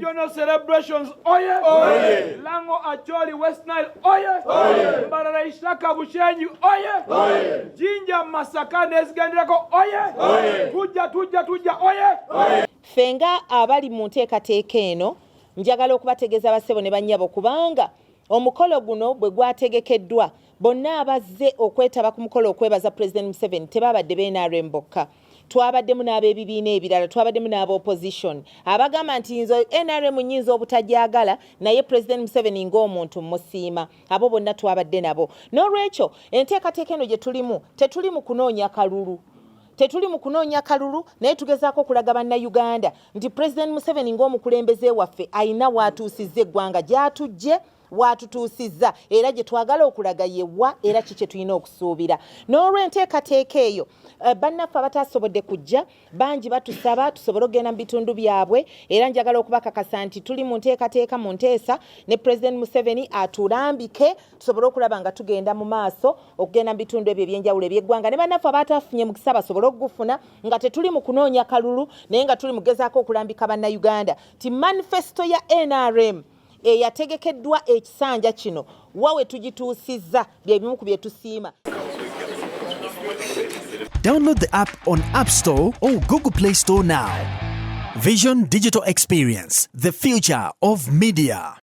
Regional celebrations oye, oye! Lango, Acholi, West Nile oye, oye! Mbarara, Ishaka, Bushenyi oye, oye! Jinja, Masaka n'ezigenderako oye, oye! Tujja, tujja, tujja oye, oye! Ffe nga abali mu nteekateeka eno, njagala okubategeeza bassebo ne bannyabo, kubanga omukolo guno bwe gwategekeddwa, bonna abazze okwetaba ku mukolo okwebaza Pulezidenti Museveni tebabadde ba NRM bokka. Twabaddemu n'ab'ebibiina ebirala, twabaddemu n'aba opposition abagamba nti nze NRM nnyinza obutagyagala, naye Pulezidenti Museveni ng'omuntu mmusiima. Abo bonna twabadde nabo. N'olwekyo enteekateeka eno gye tulimu, tetuli mu kunoonya kalulu. Tetuli mu kunoonya kalulu, naye tugezaako okulaga Bannayuganda nti Pulezidenti Museveni ng'omukulembeze waffe alina w'atuusizza eggwanga, gy'atujje, w'atutuusizza, era gye twagala okulaga ye wa, era ki kye tulina okusuubira. N'olw'enteekateeka eyo, bannaffe abataasobodde kujja bangi batusaba tusobole okugenda mu bitundu byabwe, era njagala okubakakasa nti tuli mu nteekateeka, mu nteesa ne Pulezidenti Museveni atulambike tusobole okulaba nga tugenda mu maaso okugenda mu bitundu ebyo ebyenjawulo eby'eggwanga, ne bannaffe abaatafunye mukisa basobole okugufuna, nga tetuli mu kunoonya kalulu, naye nga tuli mu kugezaako okulambika Bannayuganda nti manifesito ya NRM eyategekeddwa ekisanja kino wa we tugituusizza bye bimu ku bye tusiima. Download the app on App Store or Google Play Store now. Vision Digital Experience, the future of media.